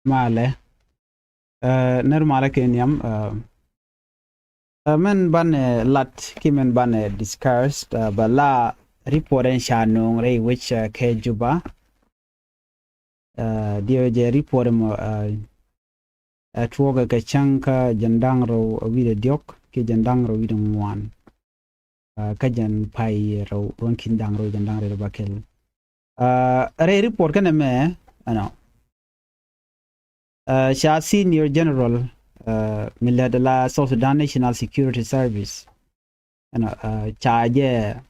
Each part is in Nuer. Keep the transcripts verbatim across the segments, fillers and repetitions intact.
Malɛ. Ɛ, nɛr malɛ kɛ nhiam. Ɛ, ɛ, mɛn banɛ lat ki mɛn banɛ discuss, ɛ, bɛ la report ɛn ca nööŋ rɛy wec, ɛ, kɛ Juba. Ɛ, diɛw jɛ report mɔ, ɛ, ɛ, tuɔɔkɛ kɛ cäŋ kä jɛn da̱ŋ rɛw wi̱dɛ diɔ̱k kiɛ jɛn da̱ŋ rɛw wi̱dɛ ŋuan. Ɛ, kä jɛn pay rɛw ruɔ̱n ki̱n da̱ŋ rɛw jɛn da̱ŋ rɛw ba kɛl. Ɛ, rɛy report kɛnɛ mɛ, ɛnɔ. Ɛ, ca senior general, ɛ, mi lät la South Sudan National Security Service. Ɛnɔ, ɛ, ca jɛ,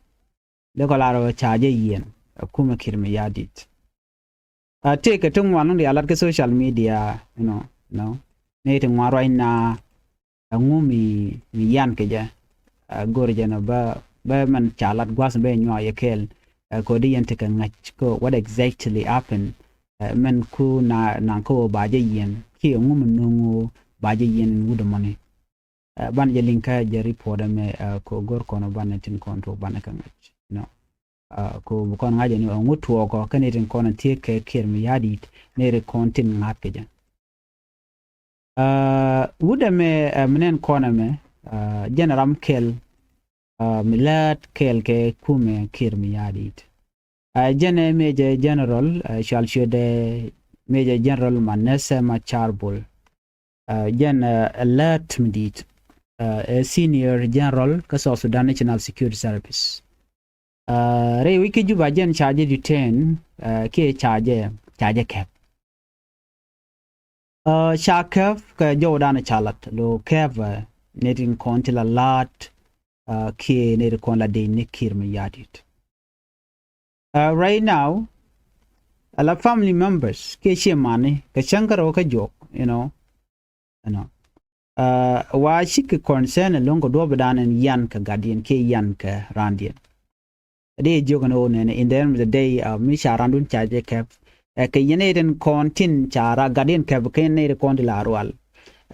dee kɔ lar ɣöö ca jɛ yiɛn, ɛ, kumɛ Kiir Mayardit. Ɛ, tëëkɛ ti ŋuan ni ria lat kä social media, you know, you know. Ni ti ŋuan ruac na, ɛ, ŋu mi, mi yan kɛ jɛ. Ɛ, go̱r jɛ nɔ bä, bä mɛn ca lat gua̱th bä nyuak yɛ kɛɛl. Ɛ, kodi yɛn ti kɛ ŋa̱c kɛ what exactly happened. Ɛ, mɛn ku na, naŋ kä ɣöö ba jɛ yiɛn. Kiɛ ŋu mi nuŋ ɣöö ba jɛ yiɛn in wut ɛmɔni. Ɛ, banɛ jɛ liŋ kä jɛ report ɛmɛ, ɛ, kɛ go̱r kɔn ɔ banɛ tin kɔn tuɔk banɛ kɛ ŋa̱c. You know. Ɛ, kɛ bi kɔn ŋa̱c ɛn ɛ ŋu tuɔɔkɔ kɛ ni tin kɔn ɛ thiek kɛ Kiir Mayardit ni ri kɔn tin ŋa̱th kɛ jɛ. Ɛ, wut ɛmɛ, ɛ, mi nɛn kɔn ɛmɛ, ɛ, jɛn ram kɛl, ɛ, mi läät kɛl kɛ kumɛ Kiir Mayardit. Ɛ, jɛn ɛ Major General, ɛ, cual ciötdɛ Major General Manasseh Machar Bol. Ɛ, jɛn, ɛ, ɛ läät mi di̱i̱t, ɛ, ɛ senior general kä South Sudan National Security Service. Ɛ, rɛy wec kä Juba jɛn ca jɛ detain, ɛ, kiɛ ca jɛ, ca jɛ kɛp. Ɛ, ca kɛp kɛ jɔwdan ca lat lo kɛp, ɛ, ni tin kɔn ti la la̱t, ɛ, kiɛ ni tin kɔn la dec ni Kiir Mayardit. Ɛ, right now, a la family members kiɛ ciɛ mani kɛ cäŋ kärɔ̱ kä juɔk, you know, you know. Ɛ, wa cikɛ concern ɛlɔ̱ŋ kɛ duɔ̱ɔ̱pidan ɛn yan kɛ gatdiɛn kiɛ yan kɛ raandiɛn. Dee jiök ɛn ɣöö nɛnɛ in the end of the day, ɛ, mi ca randun ca jɛ kɛp. Ɛ, kɛ yɛn nɛy tin kɔn tin ca ra gatdiɛn kɛp kɛ yɛn nɛy tin kɔn ti la rual.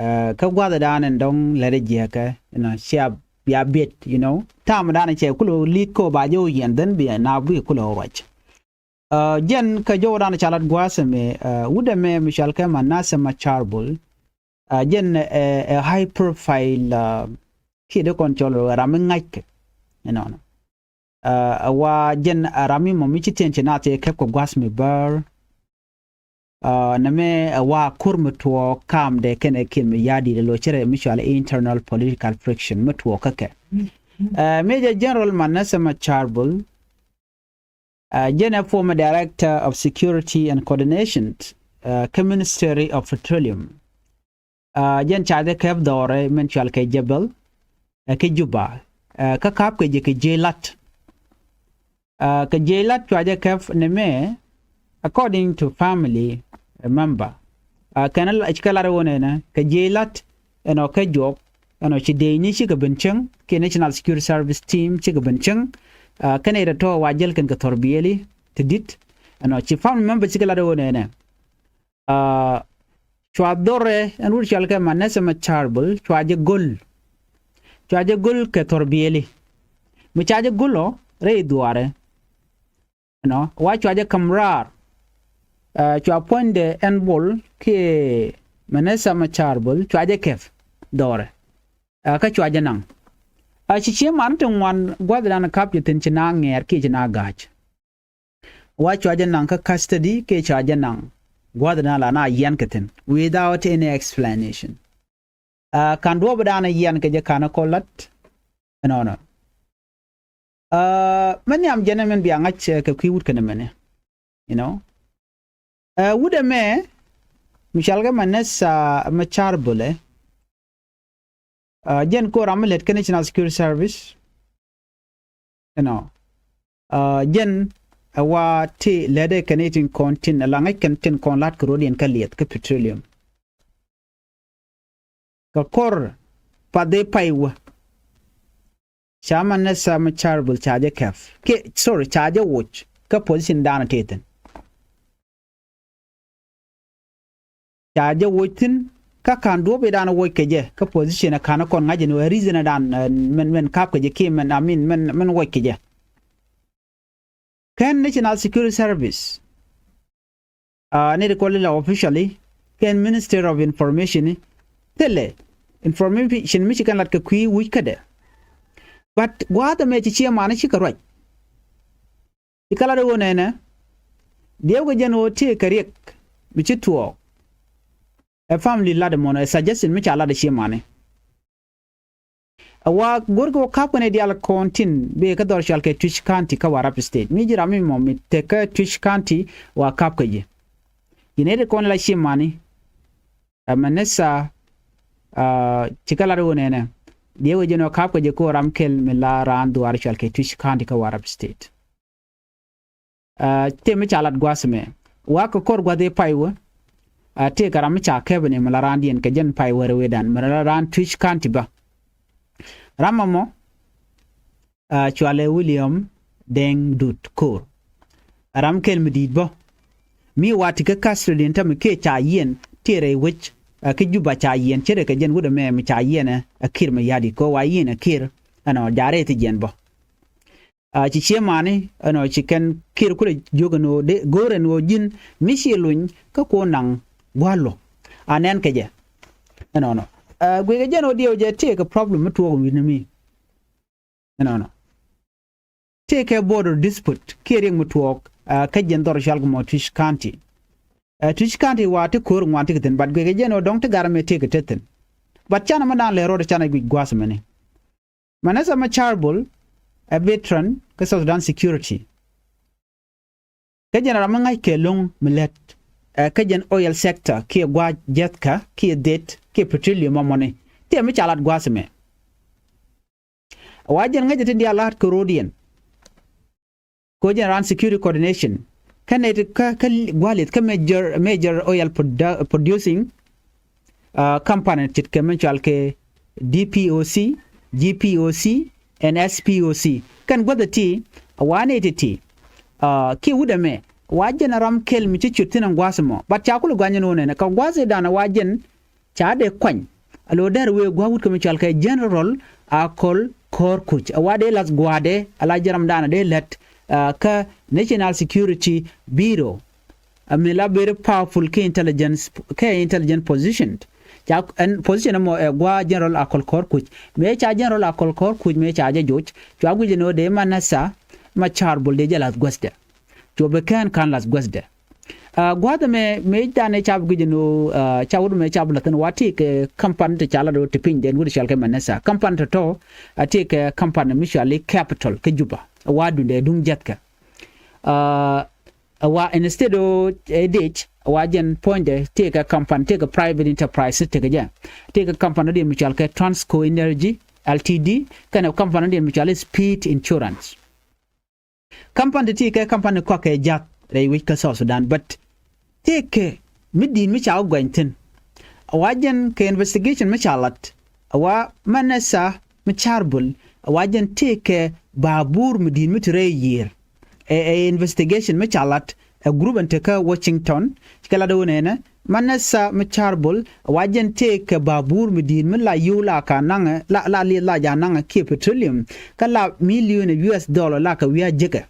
Ɛ, kä gua̱thdan ɛn dɔ̱ŋ lɛt ɛ jiäkä, you know, cia bia biet, you know. Tamdan cɛ kulɛ li̱t kɔ ba jɛ wä yɛn dhɛn bia na bi kulɛ wä ruac. Ɛ, jɛn kɛ jɔwdan ca lat gua̱a̱th ɛmɛ, ɛ, wut ɛmɛ mi cɔal kɛ Manasseh Machar Bol. Ɛ, jɛn ɛ, ɛ high profile, ɛ, kiɛ dee kɔn cɔl ram mi ŋa̱ckɛ. Inɔnɔ. Ɛ, ɛ wa jɛn ɛ ram mi mɔ mi ci tiɛn ci naath ɛ kɛp kɛ gua̱a̱th mi bär. Ɛ, nɛmɛ ɛ wa kur mi tuɔɔk kamdɛ kɛnɛ Kiir Mayardit lo cɛ rɛ mi cɔal internal political friction mi tuɔɔk kä kɛ. Ɛ, Major General Manasseh Machar Bol, ɛ, jɛn ɛ former director of security and coordination, ɛ, kä Ministry of Petroleum. Ɛ, jɛn ca jɛ kɛp dhɔrɛ min cɔal kɛ Jebel, ɛ, kä Juba, ɛ, kä ka̱p kɛ jɛ kɛ jiey la̱t. Ɛ, kɛ jiey la̱t cua jɛ kɛp nɛmɛ, according to family member. Ɛ, kɛn ɛ ci kɛ lat ɣöö nɛnɛ kɛ jiey la̱t ɛnɔ kɛ juɔk ɛnɔ ci dɛyni cikɛ ben cieŋ kiɛ National Security Service team cikɛ ben cieŋ. Ɛ, kɛn ɛ tɔ̱ wa jäl kɛn kɛ thɔrbiɛli ti di̱t ɛnɔ ci family member cikɛ lat ɣöö nɛnɛ. Ɛ, cua dhorɛ ɛn wut cɔal kɛ Manasseh Machar Bol cua jɛ go̱l. Cua jɛ go̱l kɛ thɔrbiɛli. Mi ca jɛ go̱l ɔ rɛy dhuaarɛ. Ɛnɔ wa cua jɛ käm raar. Ɛ, cua puɔ̱nydɛ ɛn Bol kiɛ Manasseh Machar Bol cua jɛ kɛp dhɔrɛ. Ɛ, kä cua jɛ naŋ. Ɛ, ci cie man ti ŋuan gua̱thdan kap jɛ thi̱n ci na ŋɛɛr kiɛ ci na ga̱a̱c. Wa cua jɛ naŋ kä custody kiɛ cua jɛ naŋ gua̱thdan la na yiɛn kɛ thi̱n without any explanation. Ɛ, ka̱n duɔ̱ɔ̱pidan yiɛn kɛ jɛ ka̱n kɔ la̱t. Ɛnɔnɔ. Ɛ, mɛn nhiam jɛn ɛ mɛn bia ŋa̱c, ɛ, kɛ kui̱ wut kɛnɛ mɛnɛ. You know. Ɛ, wut ɛmɛ mi cɔal kɛ Manasseh Machar Bol ɛ. Ɛ, jɛn ko ram mi lät kä National Security Service. You know. Ɛ, jɛn ɛ wa ti lät ɛ kɛn itin kɔn tin ɛ la ŋäc kɛn tin kɔn la̱t kɛ ro̱diɛn kä liɛth kä petroleum. Kɛ kɔr path dee pay wä. Ca Manasseh Machar Bol ca jɛ kɛp kiɛ, sorry, ca jɛ woc kä position dan tëë thi̱n. Ca jɛ woc thi̱n kä ka̱n duɔ̱ɔ̱pidan woc kɛ jɛ kä position ɛ ka̱n kɔn ŋa̱c ɛn ɣöö ɛ reason ɛ dan, ɛ, mɛn, mɛn kap kɛ jɛ kiɛ mɛn, I mean, mɛn, mɛn woc kɛ jɛ. Kɛn National Security Service, ɛ, ni ti kɔli la officially, kɛn Minister of Information ni, thilɛ information mi ci kɛn lat kɛ kui̱ wi̱c kädɛ. But gua̱a̱th ɛmɛ ci ciɛ mani ci kɛ ruac. Ci kɛ lat ɣöö nɛnɛ, diɛw kɛ jɛn ɣöö tëë kɛ riɛk mi ci tuɔɔk. Ɛ family lat ɛmɔnɔ, ɛ suggestion mi ca lat ɛ ciɛ mani. A wa go̱rkɛ wä ka̱pkɛ ni diaal kɔn tin bee kä dhɔr cɔal kɛ Twic County kä Warrap State. Mi ji̱ ram mi mɔ mi tekä Twic County wa ka̱pkɛ ji̱. Ji̱ nɛy ti kɔn la ciɛ mani. Ɛ mɛ ni tha, aa, ci kɛ lat wä nɛnɛ. Diɛ wä jɛn wä ka̱pkɛ ji̱ ko ram kɛl mi la raan dhuaar cɔal kɛ Twic County kä Warrap State. Aa, tëë mi ca lat gua̱a̱th ɛmɛ. Wa kɛ kɔr gua̱a̱th ëë pay wä. Aa, tëë kɛ ram mi ca kɛpɛ ni mi la raandiɛn kɛ jɛn pay wä rɛwëëdan mi la raan Twic County bä. Ram ɛmɔ, aa, cɔalɛ William Deng Dut Kor. Ram kɛl mi di̱i̱t bä. Mi wa ti kä custody in tämɛ kiɛ ca yiɛn tëë rɛy wec, aa, kä Juba ca yiɛn ce̱tkɛ jɛn wut ɛmɛ mi ca yiɛn ɛ, ɛ Kiir Mayardit kɛ wa yiɛn ɛ Kiir ɛnɔ ja̱ rɛy thi jiɛn bä. Aa, ci ciɛ mani ɛnɔ ci kɛn Kiir kulɛ jiök ɛn ɣöö dee go̱o̱r ɛn ɣöö ji̱n mi ci luny kä kuɔn naŋ gua̱l luɔ̱k. A nɛn kɛ jɛ ɛnɔnɔ. Aa, guikɛ jɛn ɣöö diɛw jɛ tëëkɛ problem mi tuɔɔk wi̱n mi ɛnɔnɔ. Tëëkɛ border dispute kiɛ riɛk mi tuɔɔk, aa, kä jɛn dhɔr cɔal kɛ mɔ Twic County. Aa, Twic County wa ti ko̱r ŋuan ti kɛ thi̱n, but guikɛ jɛn ɣöö dɔ̱ŋ ti gat ɛmɛ tëëkɛ te thi̱n. But canɛ mi da̱a̱n lɛ rɔɔd canɛ guic gua̱a̱th ɛmɛni. Manasseh Machar Bol, a veteran kä South Sudan security. Kä jɛn ram mi ŋa̱ckɛ lo̱ŋ mi lät, ɛ, kä jɛn oil sector kiɛ gua̱a̱th jiäthkä kiɛ dhët kiɛ petroleum ɛmɔni. Tëë mi ca lat gua̱a̱th ɛmɛ. Wa jɛn ŋäcɛ tin diaal la̱a̱t kɛ ro̱o̱diɛn. Ko jɛn ran security coordination. Kä nɛy ti kä, kä gua̱a̱th kä major, major oil produ-, producing, aa, company ce̱tkɛ min cɔal kɛ D P O C, G P O C, and S P O C. Kɛn gua̱th ɛ ti, ɛ wa nɛy ti ti. Aa, kiɛ wut ɛmɛ, wa jɛn ram kɛl mi ci ciöt thi̱n ɛn gua̱a̱th ɛmɔ. But ca kulɛ gua̱ny ɛn ɣöö nɛnɛ, kɛ gua̱a̱th ëëdan ɛ wa jɛn, ca dee kuany. A lo̱ dɛr wee gua̱a̱th wut kɛ mi cɔal kɛ General Akol Kor Kuc. A wa dee lath gua̱a̱dɛ, a la jɛn ramdan a dee lät, aa, kä National Security Bureau. A mi la very powerful kɛ intelligence, kɛ intelligence position. Ca ɛn position ɛmɔ ɛ gua̱a̱ General Akol Kor Kuc. Mëë ca General Akol Kor Kuc, mëë ca jɛ joc. Cua guic ɛn ɣöö dee Manasseh Machar Bol dee jɛ lath guäthdɛ. Cu bi kɛn ka̱n lath guäthdɛ. Aa, gua̱a̱th ɛmɛ mëë danɛ ca bi guic ɛn ɣöö, aa, ca wut ɛmɛ ca bi la̱th thi̱n wa tëëkɛ company ti ca lat ɣöö ti piny dɛn wut cɔal kɛ Manasseh. Company tɔ̱tɔ̱, aa, tëëkɛ company mi cɔal i̱ Capital kä Juba. Wa duundɛ duŋ jiäthkɛ. Aa, wa instead ɣöö, ɛ, dec, wa jɛn puɔ̱nydɛ tëëkɛ company, tëëkɛ private enterprise tëëkɛ jɛ. Tëëkɛ company diɛn mi cɔal kɛ Transco Energy L T D, kɛnɛ company diɛn mi cɔal i̱ Speed Insurance. Company ti kɛ company kɔakɛ jath rɛy wec kä South Sudan, but tëëkɛ mi di̱i̱t mi ca wä guɛny thi̱n. A wa jɛn kɛ investigation mi ca lat, a wa Manasseh Machar Bol, a wa jɛn tëëkɛ babur mi di̱i̱t mi ti rɛy yiër. Ɛ, ɛ investigation mi ca lat, ɛ group ɛn tekä Washington, cikɛ lat ɛ wä nɛnɛ, Manasseh Machar Bol, a wa jɛn tëëkɛ babur mi di̱i̱t mi la yio̱w la ka naŋɛ, la, la lieth la ja naŋɛ kiɛ petroleum, kä la million U S dollar la kɛ wi̱i̱ a jekɛ.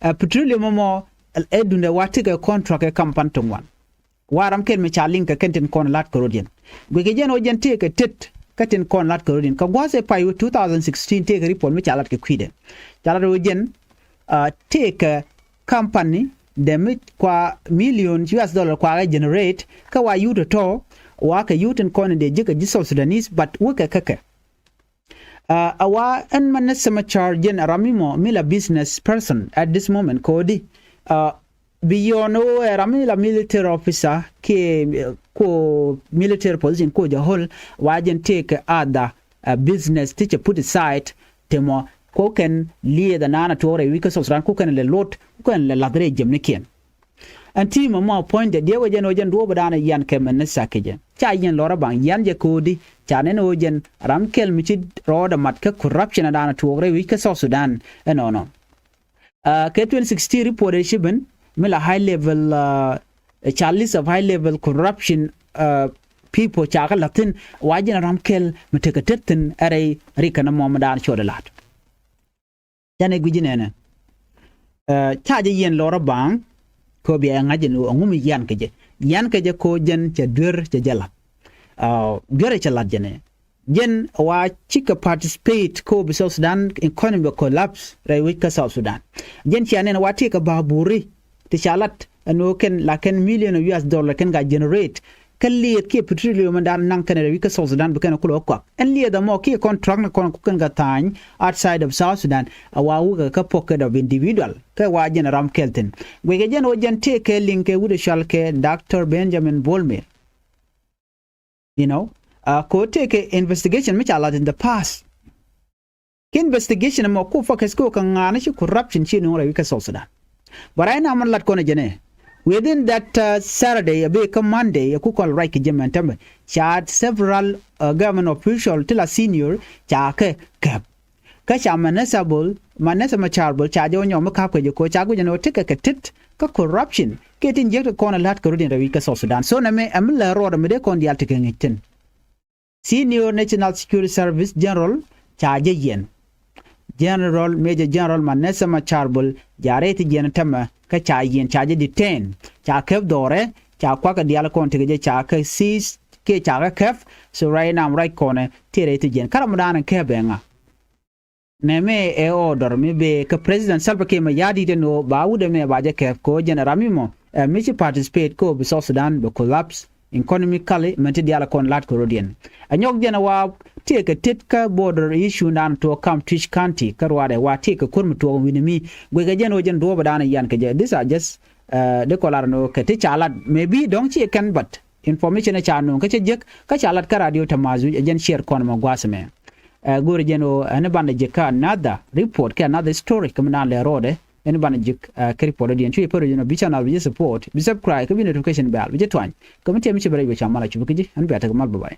Ɛ petroleum ɛmɔ, ɛ, ɛ duundɛ wa tëëkɛ contract ɛ company ti ŋuan. Wa ram kɛl mi ca liŋ kɛ kɛn tin kɔn lat kɛ rɔ̱diɛn. Guikɛ jɛn ɣöö jɛn tëëkɛ tet kä tin kɔn lat kɛ rɔ̱diɛn. Kɛ gua̱a̱th ëë pay wä two thousand sixteen tëëkɛ report mi ca lat kɛ kui̱dɛ. Ca lat ɣöö jɛn, aa, tëëkɛ company dɛ mi kua million U S dollar kua kɛ generate kä wa yut tɔ̱tɔ̱ wa kɛ yut tin kɔn in dee ji̱ kɛ ji̱ South Sudanese, but wä kɛ kä kɛ. Aa, a wa ɛn Manasseh Machar jɛn a ram mi mɔ mi la business person at this moment kodi. Aa, beyond ɣöö ɛ ram mi la military officer kiɛ, ɛ, ko military position ko jɛ hold, wa jɛn tëëkɛ other, ɛ, business ti cɛ put aside ti mɔ ko kɛn lieth anan a tuɔɔk rɛy wi̱c kä South Sudan ko kɛn lɛ lot ko kɛn lɛ lath rɛy jiɛmnikiɛn. Ɛn ti mɛ mɔ puɔ̱nydɛ diɛ wee jɛn ɣöö jɛn duɔ̱ɔ̱p ɛ da̱a̱n ɛ yian kɛ Manasseh kɛ jɛ. Ca yiɛn lɔrä baŋ yian jɛ ko̱o̱di. Ca nɛn ɣöö jɛn ram kɛl mi ci rɔɔdɛ mat kä corruption ɛ da̱a̱n ɛ tuɔɔk rɛy wi̱c kä South Sudan ɛnɔnɔ. Aa, kɛ twenty sixteen report ɛ ci ben mi la high level, aa, ca list of high level corruption, aa, people ca kɛ la̱th thi̱n wa jɛn ram kɛl mi tekɛ tet thi̱n ɛ rɛy rik kɛn ɛmɔ mi da̱a̱n cɔɔdɛ la̱t. Canɛ gui̱ci nɛnɛ. Ɛ, ca jɛ yiɛn lɔrä baŋ kɛ ɣöö bia ɛ ŋa̱c ɛn ɣöö ɛŋu mi yian kɛ jɛ. Yan kɛ jɛ ko jɛn cɛ duer cɛ jɛ lat. Duer cɛ lat jɛn ɛ jɛn wa cikɛ participate ko bi South Sudan economy bɛ collapse rɛy wec kä South Sudan. Jɛn cia nɛn wa tëëkɛ baaburi ti ca lat ɛn ɣöö kɛn la kɛn million of U S dollar kɛn ka generate kä lieth kiɛ petroleum ɛn daan naŋ kɛn rɛy wec kä South Sudan bi kɛn kulɛ kuak. Ɛn lieth ɛmɔ kiɛ contract ni kɔn ku kɛn ka tha̱a̱ny outside of South Sudan a wa wukɛ kä pocket of individual kɛ wa jɛn ram kɛl thin. Guicɛ jɛn ɣöö jɛn tëëkɛ liŋ kɛ wut ɛ cual kɛ Doctor Benjamin Bol Mel. You know, uh, ko tëëkɛ investigation mi ca lat in the past. Kɛ investigation mɔ ku focus ko kɛ ŋa̱a̱n ci corruption ci nuŋ rɛy wec kä South Sudan. But right now man lat kɔn jɛn ɛ within that uh, Saturday a bɛ kä Monday a ku kɔl ruac kɛ jɛ mɛn tämɛ ca several uh, government official ti la senior ca kɛ kɛp. Kä ca Manessa Bol, Manessa Machar Bol ca jɛ wä nyɔk mi ka̱p kɛ jɛ ko ca guic ɛn ɣöö tekɛ kɛ tet kä corruption kiɛ tin jiäk ti kɔn ɛ la̱t kɛ rut in rɛy wec kä South Sudan. So nɛmɛ ɛmi lɛ ruɔt ɛmi dee kɔn diaal tekɛ ŋi̱c thi̱n. Senior National Security Service General ca jɛ yiɛn. General, Major General Manessa Machar Bol ca rɛy ti jiɛn tämɛ kä ca yiɛn ca jɛ detain ca kɛp dhɔrɛ ca kuakä diaal kɔn tekɛ jɛ ca kɛ seize kiɛ ca kɛ kɛp. So right now ruac kɔnɛ ti rɛy ti jiɛn kä ram dan kɛp ɛŋa. Nɛmɛ ɛ order mi bee kä President Salva Kiir Mayardit ɛn ɣöö ba wut ɛmɛ ba jɛ kɛp kɛ ɣöö jɛn ram mi mɔ ɛ mi ci participate kɛ ɣöö bi South Sudan bɛ collapse economically mɛn ti diaal kɔn la̱t kɛ rɔ̱diɛn. Ɛ nyɔk jɛn ɛ wa tëëkɛ tet kä border issue dan tuɔɔk kam Twic County kä ruaadɛ wa tëëkɛ ko̱r mi tuɔɔk wi̱ni mi guicɛ jɛn ɣöö jɛn duɔ̱ɔ̱p ɛ dan ɛ yan kɛ jɛ. These are just uh, dee kɔn lar ɛn ɣöö kɛ ti ca lat maybe dɔ̱ŋ ci kɛn but information ɛ ca nööŋ kä cä jiäk kä ca lat kä radio tamazuj ɛ jɛn ciɛɛr kɔn mɔ gua̱a̱th ɛmɛ. Ɛ go̱o̱rɛ jɛn ɣöö ɛn banɛ jiäk kä another report kɛ another story kä mi naan lɛ rɔɔdɛ. Ɛn banɛ jiäk kä report ɛ diɛn cuɛ pär jɛn ɣöö bi channel bi jɛ support bi subscribe kä bi notification bell bi jɛ tuany kä mi tiɛm mi ci bɛ rɛc bɛ ca mal a cup kä ji̱ ɛn bia tek mal bye bye.